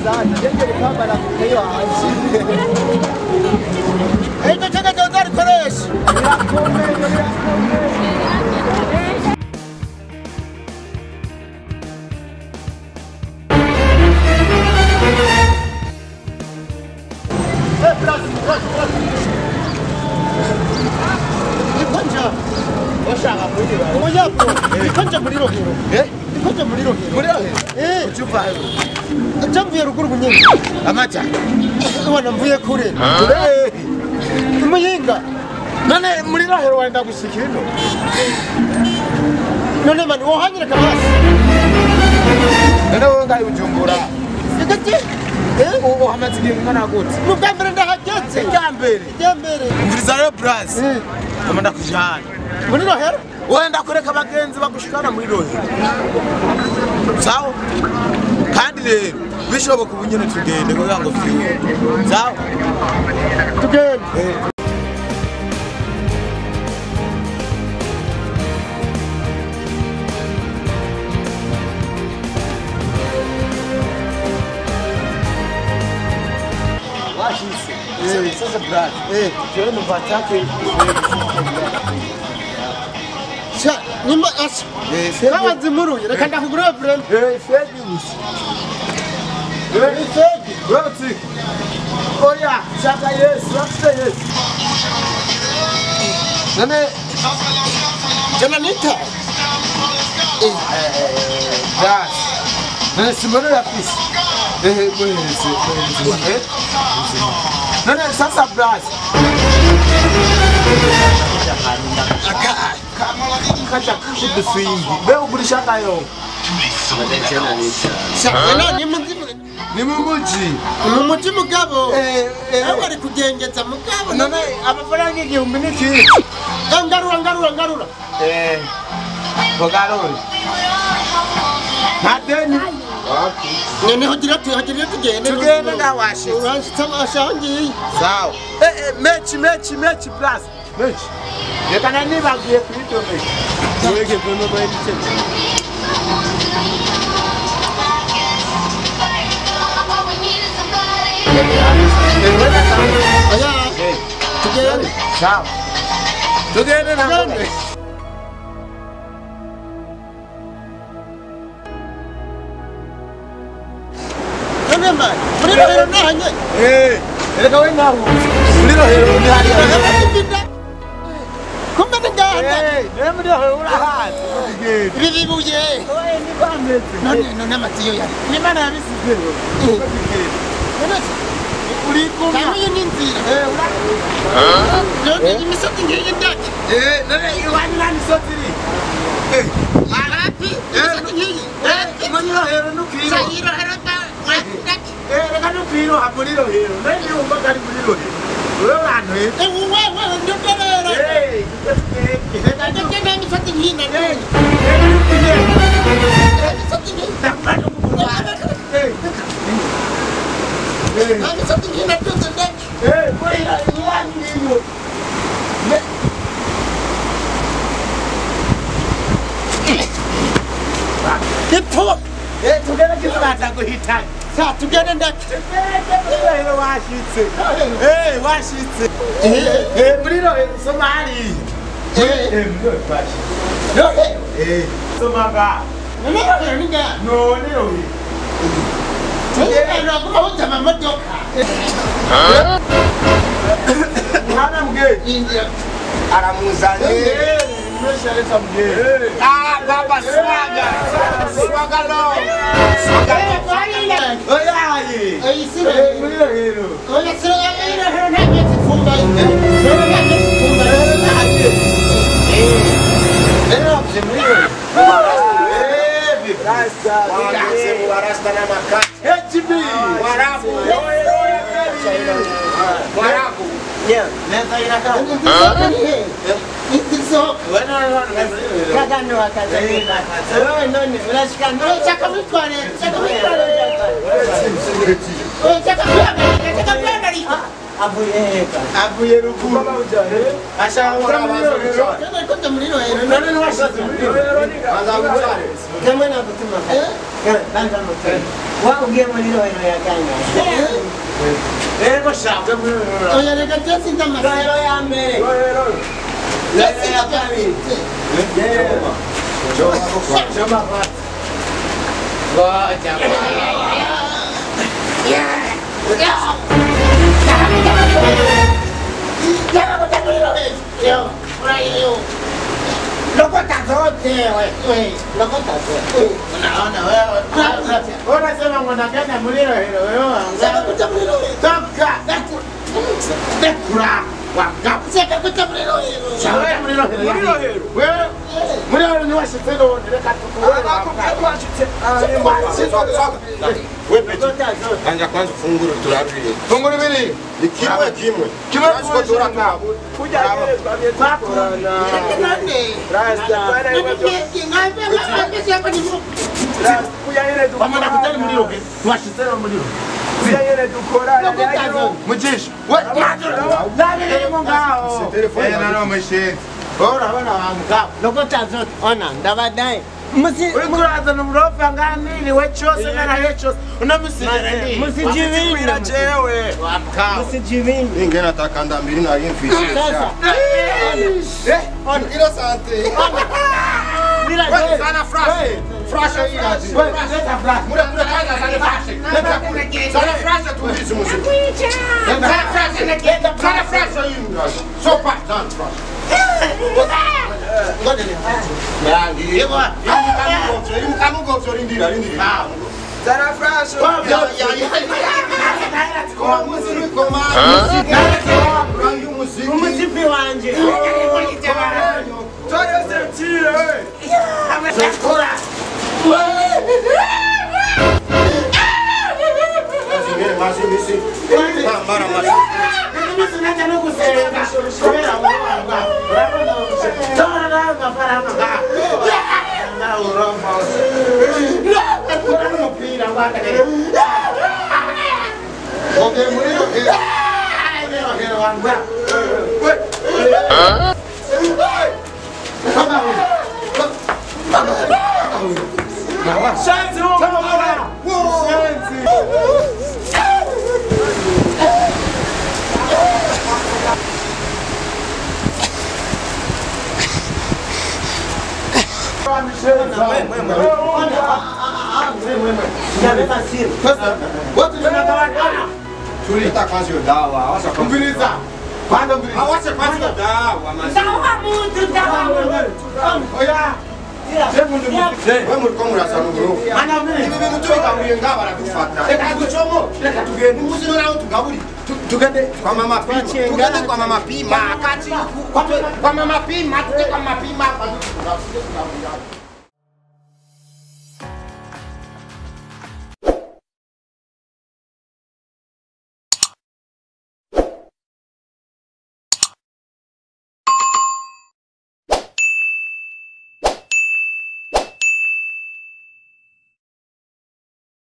Sana ngende kwambara kukeyo hasi. Ejo chaka jozari koresha. Birakomeye birakomeye. Ikonja muri Rohero. Eh? Ikonja muri Rohero. Muri Rohero? Eh, ucuva. Jamvuye ruguru kunyene. Amaja. Wana mvuye kure. Kure. Muyinga. None muri Rohero wenda gushika ino. None man wohanyira kabasi. None wowe ngai Bujumbura. Igati? Eh, ubu hamaze igihe ngana gute? Mu bwa mbere ndahageze. Bwa mbere. Umviriza rero Braz. Ngoma ndakujana. Muri Rohero? Wenda kureka abagenzi bagushikana muri Rohero. Sawa? Kandi rero bishoboka ubu nyene tugende kugira ngo vyuwe. Sawa? Tugende. Washitse. Sasa Brad. Jewe numva atake. Sha, nimba asha. Nawazimuruye reka ndakugurira friend. Fedi gusa. Fedi. Urabutse. Oya, shaka Yesu, urabutse Yesu. None jana nita. Brad. None simbona urafise. Muhereze. None sasa Brad. Kaja kudusingi. Be ugurisha kayo. Sha, ni mumuji. Mumuji mugabo. Aho ari kugengeza mugabo. None amafaranga 1000 niki? Ngarura. Bogaruri. Nadeni. None hogira tugende. Tugende ndawashitse. Urashitse amashangi. Sawa. Mechi plus. Mechi. Reka nanibagiye kuri mechi. Wege bono bayitse. Oya. Tugende. Sawa. Tugende na. None man, muri Rohero nahanye. Reka we naho. Muri Rohero ni hari. Kumbe ngahanda. Ne muri Rohero urahazi. Ibi bibuye. Oye ni bameze. None amatiyo yari. Ni mana yabisize. None uri kumwe. Kamwe ni nzira. None imisozi ngiyi ndaki. None iwanyu nta misozi iri. Hapi imisozi ngiyi. Muri Rohero nukiro. Rohero ndaki. Reka nukiro muri Rohero. None niwumva ko ari muri Rohero. Wewe wewe ndotorera. Reka imisozi ngiyi na none. Imisozi ngiyi. Imisozi ngiyi natunze ndaki. Muri iwanyu niyo. Ipfo. Tugende kizaza guhitana. Sa tugende ndaki. Muri Rohero washitse. Washitse. Muri Rohero Somali. Muri Rohero washitse. Somaga. None Rohero ni ngaha. None Rohero. Tugende naguma hujama amamodoka. Hana mgeni. Aramuzanye. Baba swaga. Swaga lo. Swaga. Oya. Muri Rohero. Oya sira Rohero ntabwo zifumba. Rasta na makati. HB. Warabu. Warabu. Yeah. Neza inaka. Kagano akazana. Wewe none unashika none chaka mitware chaka mitware. Chaka mitware chaka mitware. Avuye avuye ruguru. Ashaka None muri Rohero. None ntiwashize muri Rohero. Kamwe nagutuma. Banza mutwe. Wa ugiye muri Rohero ya kangahe? Rero shaka muri Rohero. Oya reka tsinda amase. Rohero ya mbere. Rohero. Rohero ya kabiri. Choma. Ngoja. Lokota zote wewe. Lokota zote. Unaona wewe. Unasema mwanagana muri Rohero wewe. Sasa kuta muri Rohero. Toka. Dekura. Wanga. Sasa kuta muri Rohero. Sasa muri Rohero. Muri Rohero. Wewe. Muri Rohero ni washitse none reka tukuone. Washitse. Wewe peti. Anja kwanza fungura turabiri. Fungura biri. Ni kimwe kimwe. Kimwe kwa turabiri. Kuja twakorana. None. Rasta. Wamana kutari muri Rohero. Twashitse muri Rohero. Kuja dukorana. Mugisha. We. Nabirimo ngaho. Telefone na no machine. Bora bana wanga. Lokota zote. Ona ndabadaye. Musi uri kurazana uburofa nganiriwe cyose naraye cyose unamusigera ndi musijibinda jewe musijibinda Ingena takanda mbiri nari mfise. Sasa Ona ila sante. Mira sana frashe. Frashe hii. Leta frashe. Mura mura kaza sana frashe. Leta sana frashe tulize muziki. Sana frashe. Sana frashe hii. Sopa sana frashe. Ngoja ni. Yangi. Yego. Imukamugofyo rindira rindira. Sana frashe. Ya ya ya. Koma muziki koma. Rangi muziki. Umusipi wanje. Toyo sentire. Sakura. Masi misi. Mara masi. Misi nacha no kusenga. Kubera wanga. Tora na mafaranga nga. Na urombo. Kora n'umupira wanga. Okay muri Rohero. Rohero wanga. Shanzi Shanzi. Ndabeba simu. Wote tunagawana. Tulita kwanza hiyo dawa. Acha Umviriza. Kwanza umviriza. Acha kwanza dawa masi. Dawa mtu dawa mtu. Oya. Wewe muri ko murasana uburofu. Ana mimi. Ibi bintu tubigaburiye ngaha baradufata. Reka ducomo. Reka tugende. Umuzi noraho tugaburi. Tugende kwa mama Pima. Tugende kwa mama Pima. Kati kwa mama Pima. Tuje kwa mama Pima.